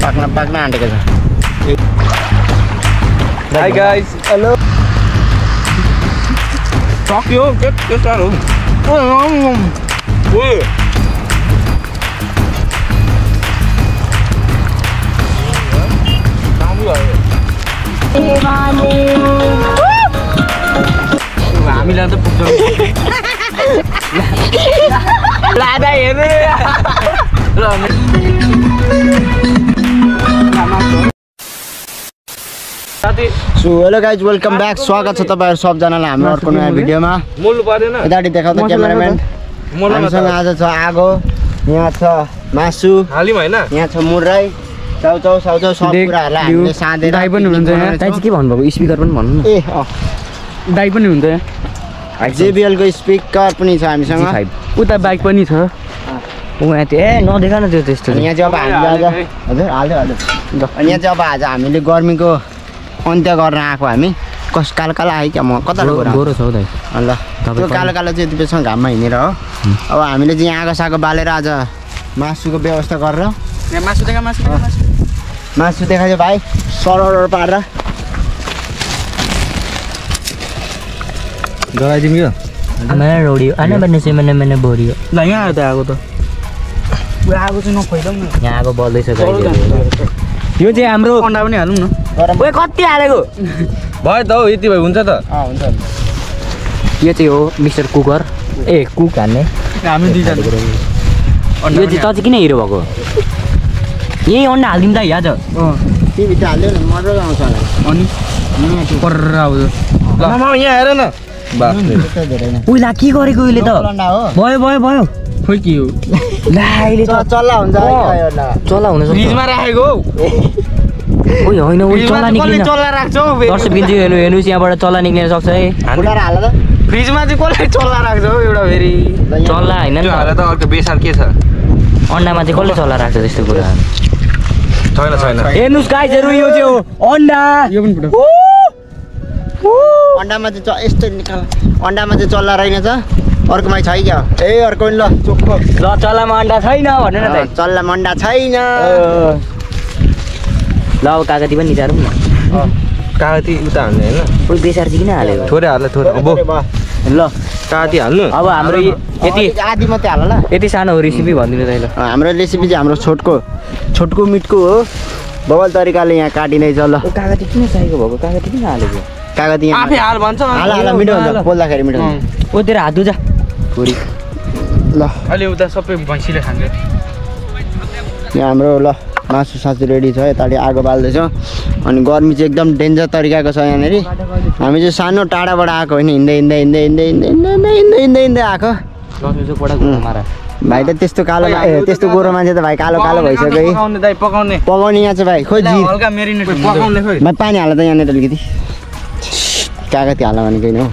पाक्न आँटेको छ। High guys, hello. सक्यो के साह्रो हामीलाई त पुग्छ लादा हेर्नु so hello guys, welcome back. स्वागत छ तपाईहरु सबजनालाई हाम्रो अर्को नयाँ भिडियोमा। मोल्नु पर्दैन यताडी देखाउ त क्यामेराम्यान। हामीसँग आज छ आगो, यहाँ छ मासु, हालिम हैन, यहाँ छ मुरै, चाउचाउ साउचाउ सब कुराहरुलाई हामीले साँधेर दाइ पनि हुनुहुन्छ यहाँ। दाइ चाहिँ के भन्नुभएको? स्पिकर पनि भन्नु न। ए दाइ पनि हुन्छ यहाँ। JBL को स्पिकर पनि छ हामीसँग। उता बाइक पनि छ। यहाँ त्यो नदेखा न त्यो त्यस्तो। यहाँ चाहिँ अब हामीले आज हजुर हाल्यो हाल्यो। अनि यहाँ चाहिँ अब आज हामीले गर्मीको अन्त्य गर्न आएको हामी। कस कालो कालो आयो क्या, म कता गोरो छ दाइ। ल त्यो कालो कालो चाहिँ त्यससँग घाममा हिँडेर हो। अब हामीले चाहिँ आगो सागो बालेर आज मासुको व्यवस्था गरेर यहाँ मासु देखा मासु देखायो भाइ सरर पारेर गराइदिउँ यो। मैंने रोडियो आने बनने से मैंने बोरियो ल यहाँ आयो त आगो त। आगो चाहिँ नखोइदौँ न। यहाँ आगो बल्दैछ यो चाहिँ हाम्रो अन्डा पनि हालौँ न। ओए कति हालेको भयो त हौ, यति भए हुन्छ त। हुन्छ यो चाहिँ हो मिस्टर कुकर। ए कुक हान्ने हामी दुईजना। यो चाहिँ त चाहिँ किन हिरो भएको? यही अन्डा हालिदिउँ त आज। टिभी त हाल्यो नि, मजाले आउँछ होला। अनि पर्र आउँछ। ल म यहाँ हेर न। बाफ त्यस्तो धेरै नै उइला के गरेको अहिले त? अन्डा हो। भयो खोइ के हो? ला अहिले त चल्ला हुन्छ है ल। चला हुन सक्छ। फ्रिजमा राखेको हौ। ओइ होइन ओइ चला निक्लिन। चल्ला राख्छौ दर्शक बिन्जी हेर्नुहोस् यहाँबाट चला निक्लिन सक्छ है। फुटाएर हाल त। फ्रिजमा चाहिँ कसले चल्ला राख्छौ एउटा फेरि? चल्ला हैन नि त्यो हाले त अर्को बेसार के छ? अन्डामा चाहिँ कसले चल्ला राख्छ त्यस्तो कुरा? छैन हेर्नुहोस् गाइजहरु यो चाहिँ हो अन्डा। यो पनि फुटाउ। अन्डामा चाहिँ यस्तो निकाल। अन्डामा चाहिँ चल्ला रहेनछ। अर्कोमा छ क्या? ए अर्को ल चोखो। ल चल्लामा अन्डा छैन भनेर त। चल्ला मन्डा छैन। ल अब कागती पनि निचारौँ न। कागती उता हाल्ने हैन? उइ बेसार चाहिँ किन हालेको? थोरै हाल्ला थोरै। अब ल कागती हाल्नु। अब हाम्रो यति आधी मात्रै हाल ल। यति सानो रेसिपी भनिदिनु त ल। हाम्रो रेसिपी चाहिँ हाम्रो छोटको मिटको हो। बबल तरिकाले यहाँ काटिँदैछ ल। कागती किन चाहिएको भएको? कागती किन हालेको? कागती यहाँ आफै हाल भन्छ। हाल मिठो हुन्छ, पोल्दाखेरि मिठो हुन्छ। ओ तेरो हात दुजा थोरी। ल अहिले उता सबै भैँसीले खान्छ। यहाँ हाम्रो ल मासु सासु रेडी छ। यताले आगो बाल्दैछौँ। अनि गर्मी चाहिँ एकदम डेन्जर तरिकाको छ यहाँनिर। हामी चाहिँ सानो टाढाबाट आएको होइन, हिँड्दै आएको। भाइ त त्यस्तो कालो त्यस्तो गोरो मान्छे त भाइ कालो भइसक्यो है। पकाउने यहाँ चाहिँ भाइ खोइ हल्का मेरिनेट पकाउने खोइ। भाइ पानी हाल त यहाँनिर अलिकति कागती हाल भनेको होइन हौ।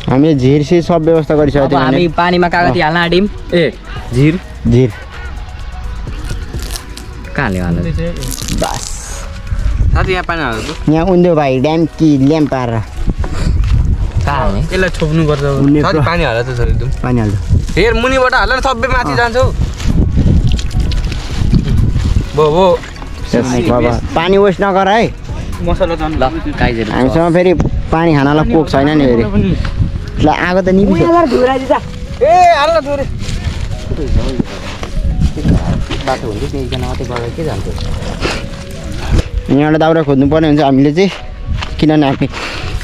हामीले झिरसिर सब व्यवस्था गरिसकेको थियौँ। हामी पानीमा कागती हाल्न आँट्यौँ। ए झिर कहाँ हाल्यो बस साथी यहाँ पानी हाल्नु। यहाँ उन्दियो भाइ ल्याम्प पारेर कहाँ हाल्ने? यसलाई छोप्नुपर्छ। साथी पानी हाल त सर एकदम। पानी हाल्छ। हेर मुनिबाट हाल न, सबै माथि जान्छ हौ। बो पानी वेस्ट नगर है। मसला जानु ल गाइजहरु हामीसँग फेरि पानी खानालाई कोक छैन नि फेरि। ल आगो त निभिन्छ। ए हाल न थोरै। बाटो हुन्छ त्यो एकजना मात्रै गरेर के जान्छ? यहाँबाट दाउरा खोज्नु पर्ने हुन्छ हामीले चाहिँ, किनभने हामी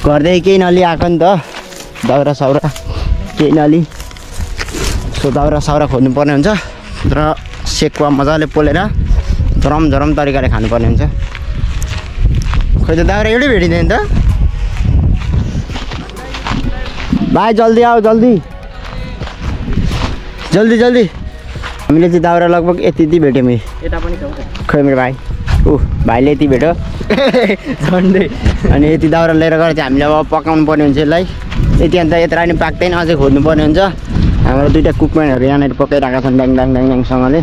घरदेखि केही नलि आएको नि त। दाउरा साउरा केही नलि, सो दाउरा साउरा खोज्नु पर्ने हुन्छ र सेकुवा मजाले पोलेर झरम तरिकाले खानुपर्ने हुन्छ। खोइ त दाउरा एउटै भेटिँदैन त भाइ। जल्दी आऊ जल्दी। हामीले चाहिँ दाउरा लगभग यति भेट्यौँ। यता पनि छ। खोइ मेरो भाइ भाइले यति भेट्यो झन्डै। अनि यति दाउरा लिएर गएर चाहिँ हामीले अब पकाउनु पर्ने हुन्छ यसलाई। यति अन्त यत्रा नि पाक्दैन, अझै खोज्नु पर्ने हुन्छ। हाम्रो दुईवटा कुकम्यानहरू यहाँनिर पकाइरहेका छन् ड्याङसँगले।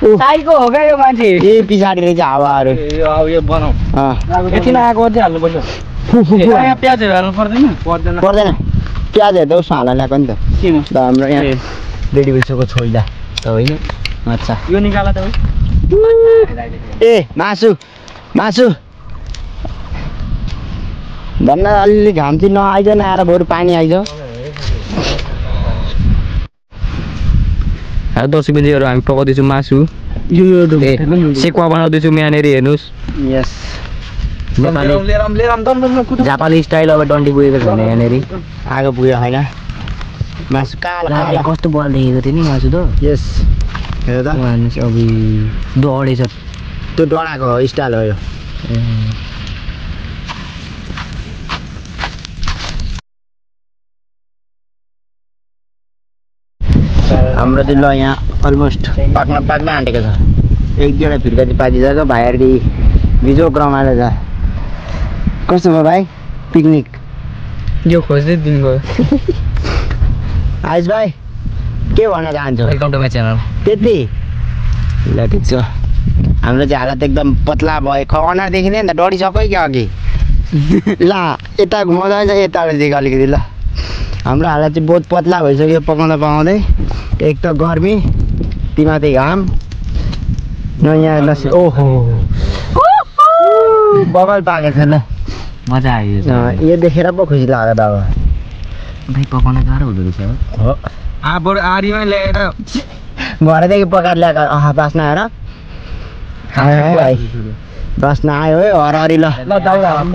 साइको हो क्या यो मान्छे? ए पछाडि रहेछ हावाहरू। अब यो बनाऊ। यति नै आगो चाहिँ हाल्नुपर्छ। यहाँ प्याजहरू हाल्नु पर्दैन? प्याजहरू त उसमा हाल्न ल्याएको नि त। किन? हाम्रो यहाँ रेडी भइसक्यो छोइला त होइन। अच्छा यो निकाला त ए मासु मासु भन्न अलिअलि घाम चाहिँ नआइज नआएर बरु पानी आइज 10 बजेहरू हामी पकाउँदैछौँ मासु यो सेकुवा बनाउँदैछौँ यहाँनिर हेर्नुहोस् यस जापानी स्टाइल अब डन्डी पुगेको छ भने यहाँनिर आगो पुग्यो होइन मासु कालो कस्तो बल देखेको थियो नि मासु त यस हेर त अब डढेछ त्यो डढाएको स्टाइल हो यो हाम्रो चाहिँ ल यहाँ अलमोस्ट पाक्न आँटेको छ एक दुईवटा फिर्का चाहिँ पाकिसक्यो भाइहरूले बिजोक रमाइलो छ कस्तो भयो भाइ पिकनिक यो खोज्दै दिनको आयुष भाइ के भन्न चाहन्छु वेलकम टु माई च्यानल त्यति ल ठिक छ हाम्रो चाहिँ हालत एकदम पत्ला भयो अनुहारदेखि नि त डढिसक्यो क्या अघि ल यता घुमाउँदा हुन्छ यतादेखि अलिकति ल हाम्रो हालत चाहिँ बहुत पत्ला भइसक्यो पकाउँदा पकाउँदै एक त गर्मी तिमाथि घाम न यहाँ लसी ओहो बगल पाकेको छ ल मजा आयो यो देखेर पो खुसी लाग्यो त अब भाइ पकाउन गाह्रो हुँदो रहेछ हो आरीमा ल्याएर भरेदेखि पकाएर ल्याएको बास्न आएर आयो है भाइ बास्न आयो है हरहरी ल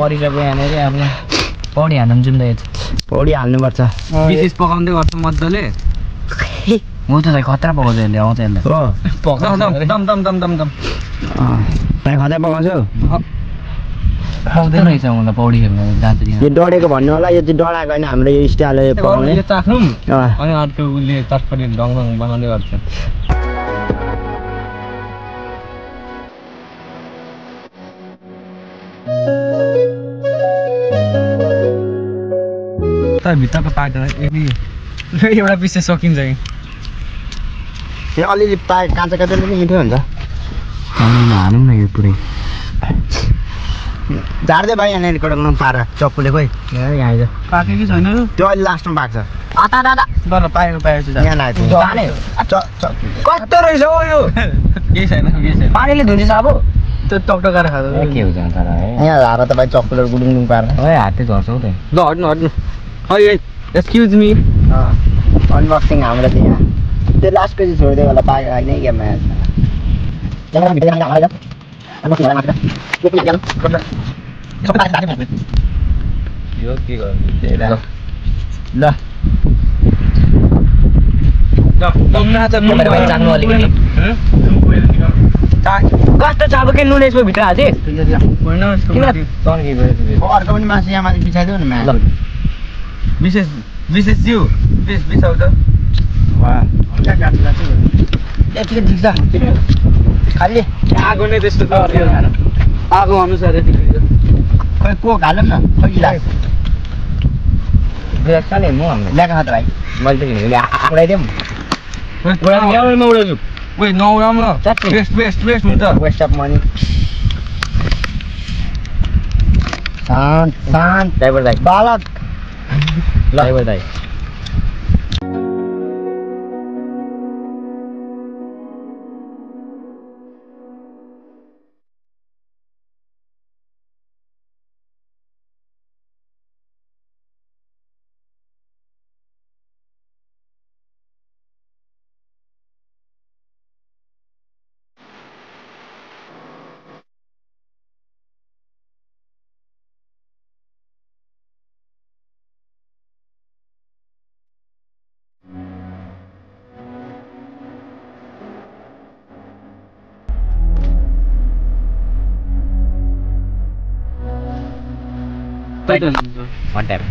परिसक्यो यहाँनिर अब पौडी हाल्नु पनि जाउँ त पौडी हाल्नुपर्छ विशेष पकाउँदै गर्छ मजाले म त खतरा पकाउँछ यसले आउँछ यसले हो दम भाइ खतै पकाउँछौ पाउँदैन रहेछ मलाई पौडी खेल्नु जान्छ यो डढेको भन्नु होला यो चाहिँ डढाएको होइन हाम्रो यो स्टाइल यो पकाउने यो चाख्नु अँ। अनि अर्को उसले चटपटी डङ बनाउँदै गर्छ तर भित्रको पार्ट एउटा पिस सकिन्छ कि यो अलिअलि काँचो काँचो पनि मिठो हुन्छ हालौँ न यो पुरै झार्दै भाइ यहाँनिर कटाउनु पार चप्पुले खोइ यहाँ आइज पाके कि छैन त्यो अहिले लास्टमा पाक्छ तर पाएको यहाँ लाग्यो कस्तो रहेछ हो यो केही छैन पानीले धुन्छ अब त्यो टकटकाएर खाँदा के हुन्छ तर है यहाँ झार त भाइ चप्पुले गुडुङ पार हातै झर्छ हौ त ल हट्नु एक्सक्युज मी अनबक्सिङ हाम्रो चाहिँ यहाँ त्यो लास्टको चाहिँ छोडिदियो होला पाकेको होइन गेममा यो के गर्नु ल चाख्नु अलिकति कस्तो छ अब के नुन यसको भित्र हाल्छ अर्को पनि मासु यहाँ माथि बिछाइदियो नि म्याम विशेष जिउ बिसाउ त यतिकै ठिक छ खालि आगो नै त्यस्तो आगो अनुसार खोइ कोक हालौँ न खोइ लाग्छ नि म हाम्रो ल्याएको छ त भाइ मैले त किनेको उडाइदिउँ ओइ नौराम वेस्ट हुन्छ वेस्ट अफ मनी शान्त शान्त ड्राइभर दाइ बालक ड्राइभर दाइ One time.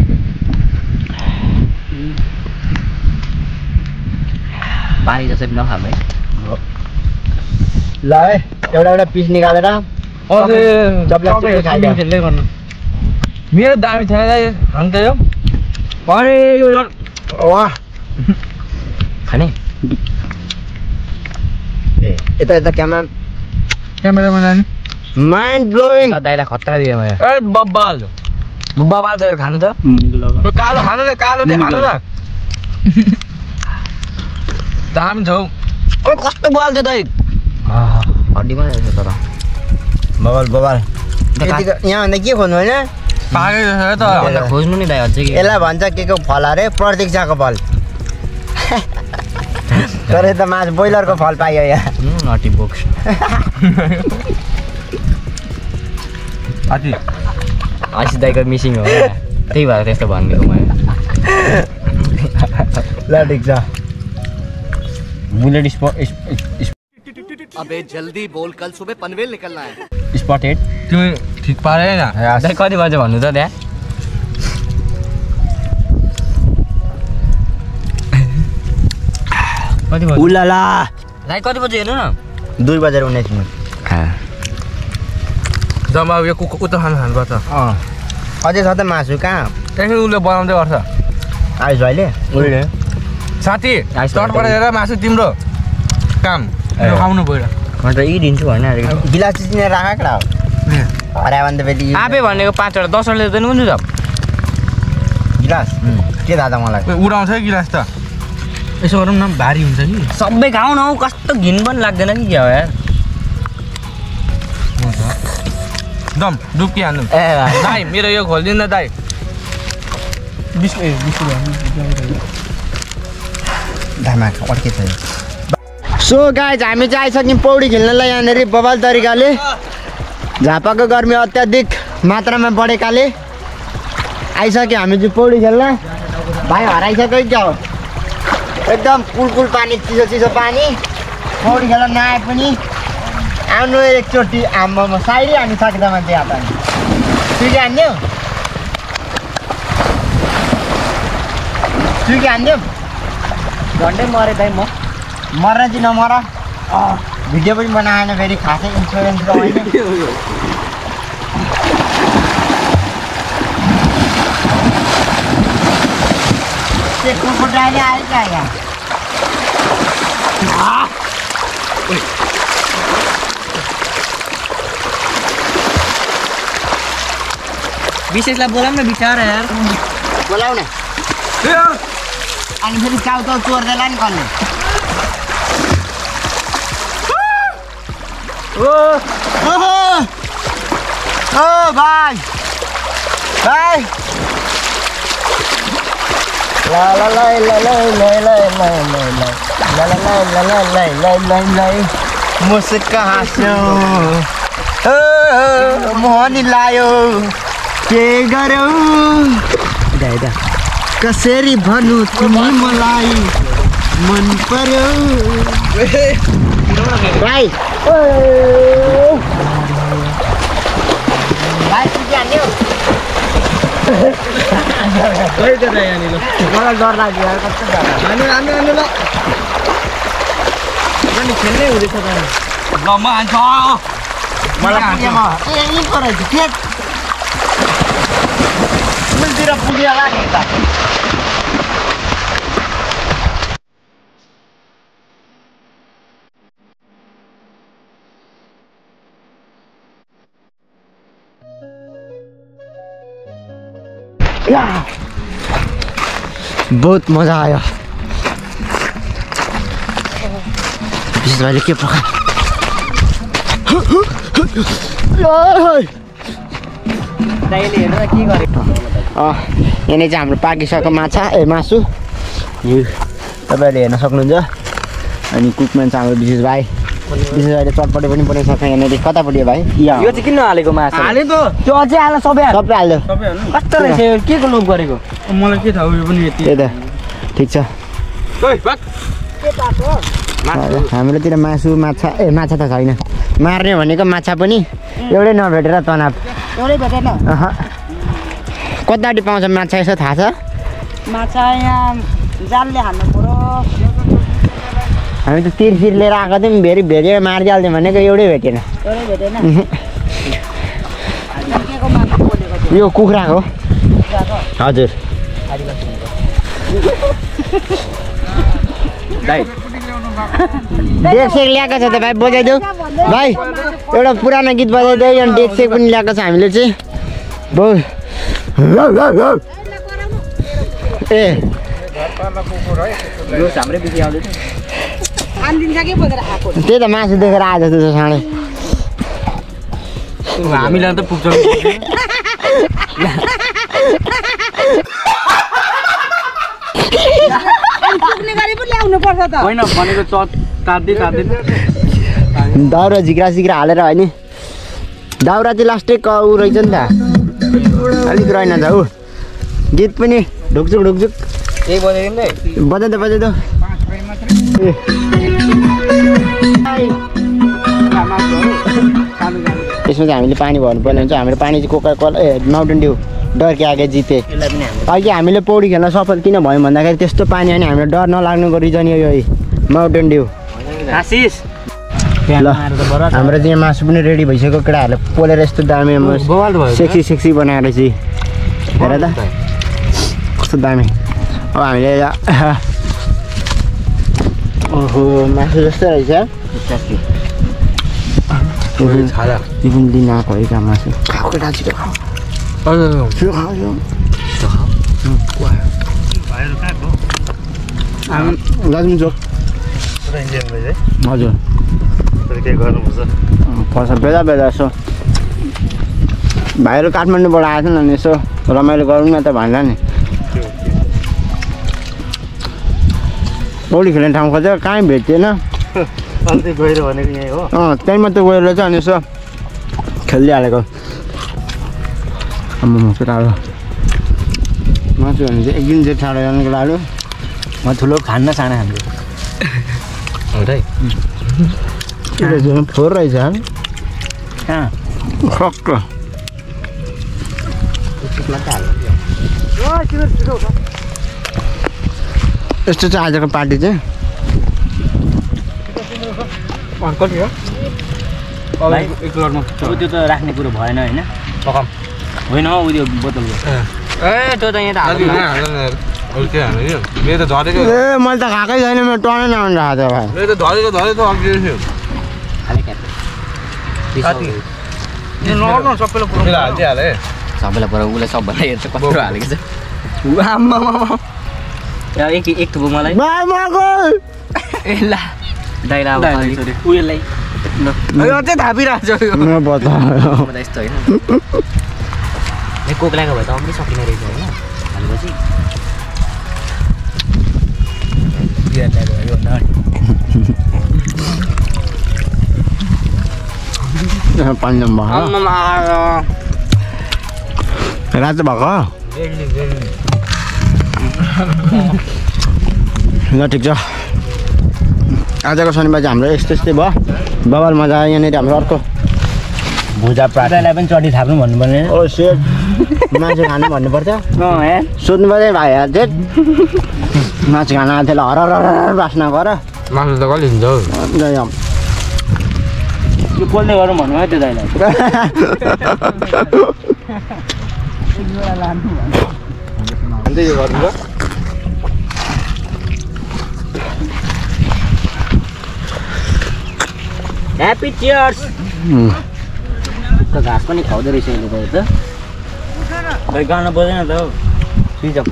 पानी जसै पनि नखाऊ है ल है एउटा पिस निकालेर खेल्दै गर्नु मेरो दामी छैन अन्त यो अरे यो वाह खाने यता यता क्यामेरामा जाने माइन्ड ब्लोइङ दाइलाई खतरा दिएँ मैले ए बब्बाल बुब्बा त खानु त कालो खानु न कालो चाहिँ खानु न दामी छौ कस्तो बल छ दाइ हड्डी पनि रहेछ तर बबल बबल यहाँभन्दा के खोज्नु होइन पाकै जस्तो त खोज्नु नि दाइ अझै के यसलाई भन्छ के को फल अरे प्रतीक्षाको फल तर त मास ब्रोइलरको फल पाइयो यहाँ नटी बोक्स आशी दाइको मिसिङ हो त्यही भएर त्यस्तो भनिदिएको मैले ल ठिक छ बुलेट अबे जल्दी बोल कल सुबह पनवेल निकलना है स्पटेड तिमी ठिक पारेन दाइ कति बजे भन्नु त त्यहाँ कति बजे उलाला दाइ कति बजे हेर्नु न 2:19 मिनट जम्मा यो उता खानुपर्छ अझै छ त मासु कहाँ त्यहाँदेखि उसले बनाउँदै गर्छ आइज अहिले उसले साथी चटपट हेरेर मासु तिम्रो काम खाउनु पऱ्यो म त यी दिन्छु भन्न आँटेको गिलास चिनेर राख कडा हो हरायो भने त फेरि आफै भनेको 5 वटा 10 वटा दिनु हुन्छ त गिलास के दादा मलाई उडाउँछ कि गिलास त यसो गरौँ न भारी हुन्छ कि सबै खाऊ न हौ कस्तो घिन पनि लाग्दैन कि क्या हो यार दम डुब्की हान्नु ए दाइ मेरो यो खोलिदिनु न दाइ धामा अड्के छ सो गाइज हामी चाहिँ आइसक्यौँ पौडी खेल्नलाई यहाँनिर बवाल तरिकाले झापाको गर्मी अत्याधिक मात्रामा बढेकाले आइसक्यो हामी चाहिँ पौडी खेल्न भाइ हराइसक्यो क्या हो एकदम कुल पानी चिसो चिसो पानी पौडी खेल्न नआए पनि आउनु एकचोटि आम्मामा साइरी हामी सक्दा मान्छे हात सुकी हान्यो सुकी हान्यो झन्डै मरे दाइ म मर्न चाहिँ नमर भिडियो पनि बनाएन फेरि खासै इन्सुरेन्स त होइन त्यो कुकुरले आएछ यहाँ विशेषलाई बोलाउँ न बिचारा यार बोलाउ न अनि फेरि चाउचाउ चोर्दैला नि कन्ने ओ भाइ भाइ ला ला ला ला ला ला ला ला ला ला मुस्क हाँस्यो मोहनी लायो के गरौ कसरी भन्नु तिमी मलाई मन पर्यो भाइ भाइ हान्यो मलाई डर लाग्यो कस्तो डर खेल्नै हुँदैछ त ल म हान्छ मलाई यहीँ परेछ खेत पुलतिर पुग्यो होला नि त बहुत मजा आयो विशेष भाइले के पकायो दाइले हेरेर के गरेको यहाँनिर चाहिँ हाम्रो पाकिसकेको माछा मासु यो तपाईँहरूले हेर्न सक्नुहुन्छ अनि कुकम्यान चाहिँ हाम्रो विशेष भाइले चटपटे पनि बनाइसक्छ यहाँनिर कतापट्टि भाइ यो चाहिँ किन हालेको माछा हाले त त्यो अझै हाल्न सबै सबै हाल्यो कस्तो रहेछ के को लोभ गरेको मलाई के थाहा यो पनि यति त्यही त ठिक छ हाम्रोतिर मासु माछा माछा त छैन मार्ने भनेको माछा पनि एउटै नभेटेर तनाव एउटै भेटेन कतापट्टि पाउँछ माछा यसो थाहा छ माछा यहाँ जालले हान्नु पर्यो हामी त तिरसिर लिएर आएको थियौँ भेटेर मारिहाल्थ्यौँ भनेको एउटै भेटेन एउटै भेटेन केको माछा बोलेको थियो यो कुखुराको हजुर डेकसेक ल्याएको छ त भाइ बजाइदेऊ भाइ एउटा पुरानो गीत बजाइदेऊ यहाँ डेकसेक पनि ल्याएको छ हामीले चाहिँ बहुत ए हाम्रै बिजी आउँदैछ त्यही त मासु देखेर आएछ त्यो साँडे हामीलाई त पुग्छ होइन भनेको तात्दै दाउरा झिक्रा सिक्रा हालेर होइन दाउरा चाहिँ लास्टै उ रहेछ नि त अलिक रहेन त ऊ गीत पनि ढुकझुक ढुकझुक बजाउँदै बजाउँदै यसमा चाहिँ हामीले पानी भर्नु पर्ने हुन्छ हाम्रो पानी चाहिँ कोका कोला माउन्टेन ड्यू डर के आगे जिते अघि हामीले पौडी खेल्न सफल किन भयो भन्दाखेरि त्यस्तो पानी होइन हामीलाई डर नलाग्नुको रिजन यो माउन्टेन ड्यू ल हाम्रो चाहिँ मासु पनि रेडी भइसक्यो केटाहरूले पोलेर यस्तो दामी सेक्सी सेक्सी बनाएर चाहिँ हेर त कस्तो दामी अब हामीले ओहो मासु जस्तो रहेछ दिन आएको है काम मासु खाऊ केटा छिटो खाऊ चोक हजुर पैसा बेला बेला यसो भाइहरू काठमाडौँबाट आएको थियो नि यसो रमाइलो गरौँ न त भन्दा नि पौडी खेल्ने ठाउँ खोजेको कहीँ भेटिएन त्यहीँ मात्रै गएर चाहिँ अनि यसो खेलिहालेको आम्मामा केटाहरू मासु भने चाहिँ एक दिन चाहिँ टाढो जानुको लागि म ठुलो खान्न सानो खान्छु के रहेछ फोहोर रहेछ कहाँ खक्क यस्तो चाहिँ आजको पार्टी चाहिँ त्यो त राख्ने कुरो भएन होइन होइन हौ उयो बोतल त्यो त यहाँ ए मैले त खाएकै छैन मेरो टनै नआउनु राखेको सबैलाई पर उसलाई सबभन्दा हेर्छ कस्तो हालेको छ एक थुपो मलाई ए ल दाइला उयोलाई थापिरहेको छ यस्तो होइन कोक लागेको भए त आउनै सकिने रहेछ होइन भनेपछि पानी रातो भएको ल ठिक छ आजको शनिबार चाहिँ हाम्रो यस्तै भयो बबाल मजा आयो यहाँनिर हाम्रो अर्को भुजा प्रातलाई पनि चटी थाप्नु भन्नुपर्ने ओ सेट मासु खानु भन्नुपर्छ सोध्नु पर्यो भाइ चाहिँ मासु खान आएको थियो हर बास्ना गर मासु त कहिले हुन्छ हौ यो पोल्दै गरौँ भन्नु है त्यो दाइलाई ह्याप्पी चियर्स घाँस पनि खुवाउँदो रहेछ यसले त खै गाना बजेन त हौ स्विच अफ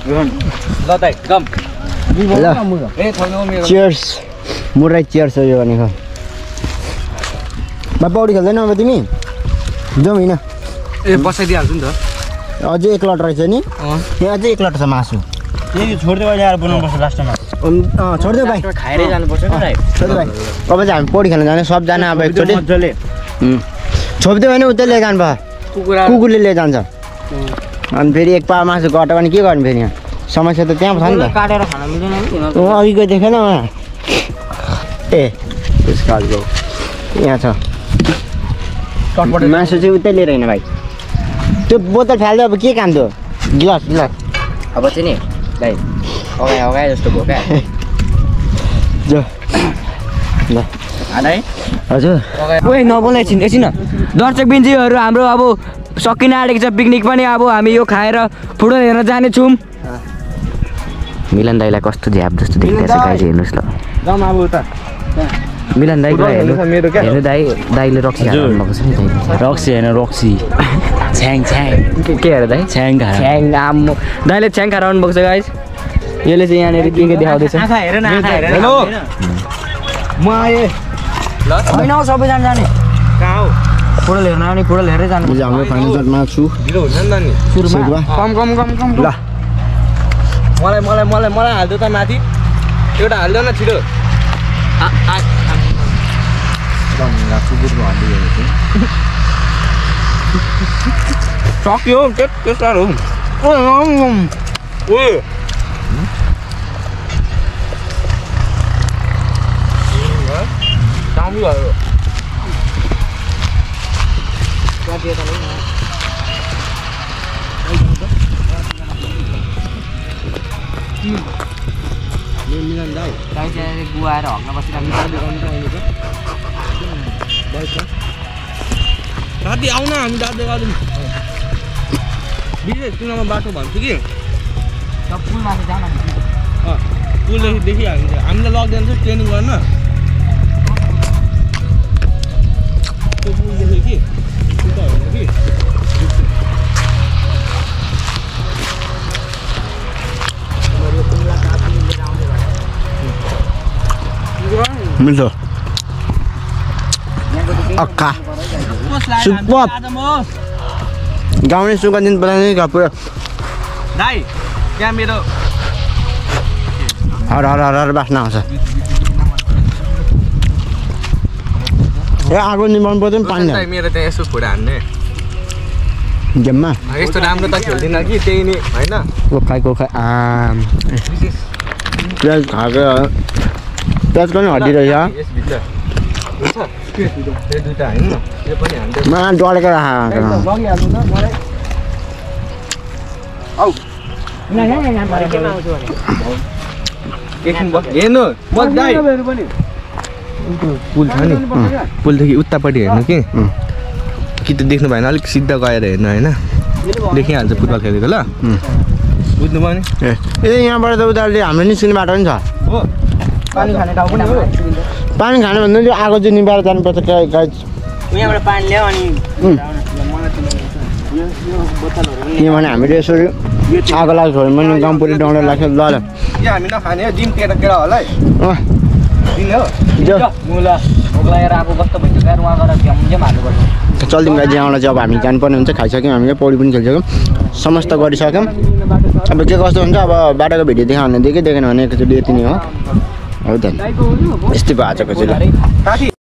फोन ल त कम चियर्स मुरै चियर्स हो यो भनेको पौडी खेल्दैनौ अब तिमी जाउँ होइन ए बसाइदिइहाल्छु नि त अझै एक लट रहेछ नि यहाँ अझै एक लट छ मासु यही छोड्दै अहिले आएर बनाउनुपर्छ लास्टमा छोडिदेऊ भाइ खाएरै जानुपर्छ नि भाइ छोडिदेऊ भाइ अब चाहिँ हामी पौडी खेल्न जाने सबजना अब एकचोटि छोपिदियो भने उतै लिएर जानु भयो कुकुरले लिएर जान्छ अनि फेरि एक पावा मासु घट्यो भने के गर्नु फेरि यहाँ समस्या त त्यहाँ छ नि त काटेर खान मिल्दैन नि अघिको देखेन ए त्यसको यहाँ छ मासु चाहिँ उतै लिएर होइन भाइ त्यो बोतल फाल्दै अब के काम थियो गिलास गिलास अब चाहिँ नि भाइ अगाए अगाए जस्तो भयो क्या जो ल हजुर ओए नबोलाइ एकछिन दर्शक बिन्जीहरू हाम्रो अब सकिन आँटेको छ पिकनिक पनि अब हामी यो खाएर फुटबल हेर्न जानेछौँ मिलन दाइलाई कस्तो झ्याप जस्तो देखिरहेछ गाइज हेर्नुहोस् ल मिलन दाइलाई हेर्नु दाइले रक्सी हाल्नु भएको छ नि रक्सी होइन रक्सी छ्याङ छ्याङ के हेर दाइ छ्याङ छ्याङ आम्मो दाइले छ्याङ खाएर आउनु भएको छ गाइज यसले चाहिँ यहाँनिर के देखाउँदैछ आँखा हेर न आँखा हेर हेलो म आएँ ल होइन हौ सबैजना जाने कहाँ हो फोटो हेर्न आउने फोटो हेरेरै जानु यो चाहिँ हाम्रो फाइनल जटमा छु ढिलो हुन्छ नि त नि सुरुमा कम ल मलाई हाल्दो त माथि एउटा हाल्दैन छिटो सक्यो के साह्रो गुवाएर हक्न बसिरहेको साथी आउन हामी जाँदै गर्छौँ विशेष कुनामा बाटो भन्छु कि पुलमा चाहिँ जान पुलदेखि देखिहाल्छ हामीलाई लगिदिन्छ ट्रेनिङ गर्न त्यो पुलदेखि कि उता होइन कि मिल्छ अक्का सुपर गाउने सुगन्धित बनाउने पुरा दाइ त्यहाँ मेरो हर हर हर हर बास्ना आउँछ ए आगो निभाउनु पर्दैन पानी दाइ मेरो त्यहाँ यसो फोडा हान्ने गेममा यस्तो राम्रो त खेल्दिनँ कि त्यही नि होइन कोखाइ आम प्याज खाएको प्याजको पनि हड्डी रहेछ यसभित्र हुन्छ त्यो दुइटा होइन त्यो पनि हान्दै मा डढेको राखेको लगिहाल्नु त मलाई हेर्नु म दाइ पनि पुल छ नि पुलदेखि उतापट्टि हेर्नु कि त देख्नु भएन अलिक सिधा गएर हेर्नु होइन देखिहाल्छ फुटबल खेलेको ल बुझ्नु भयो नि ए यहाँबाट त उताले हाम्रो निस्किने बाटो पनि छ हो पानी खाने ठाउँ पनि हो पानी खानु भन्दा चाहिँ आगो चाहिँ निभाएर जानुपर्छ गाइज यहाँबाट पानी ल्याऊ अनि किनभने हामीले यसरी आगो लाग्छ भने गाउँपुरी डाउँडा लाग्छ ल यो हामी नखाने हो जिम केटा होला है दिने हो मुला भोक लागेर आएको कस्तो भइसक्यो गाडी उहाँ गएर झ्याम हाल्नुपर्छ चल्दिउँ गाइज यहाँबाट चाहिँ अब हामी जानुपर्ने हुन्छ खाइसक्यौँ हामीले पौडी पनि खेलिसक्यौँ समस्त गरिसक्यौँ अब के कस्तो हुन्छ अब बाटोको भिडियो देखाउनु देखेन भने एकचोटि यति नै हो त यस्तै भयो आजको चाहिँ साथी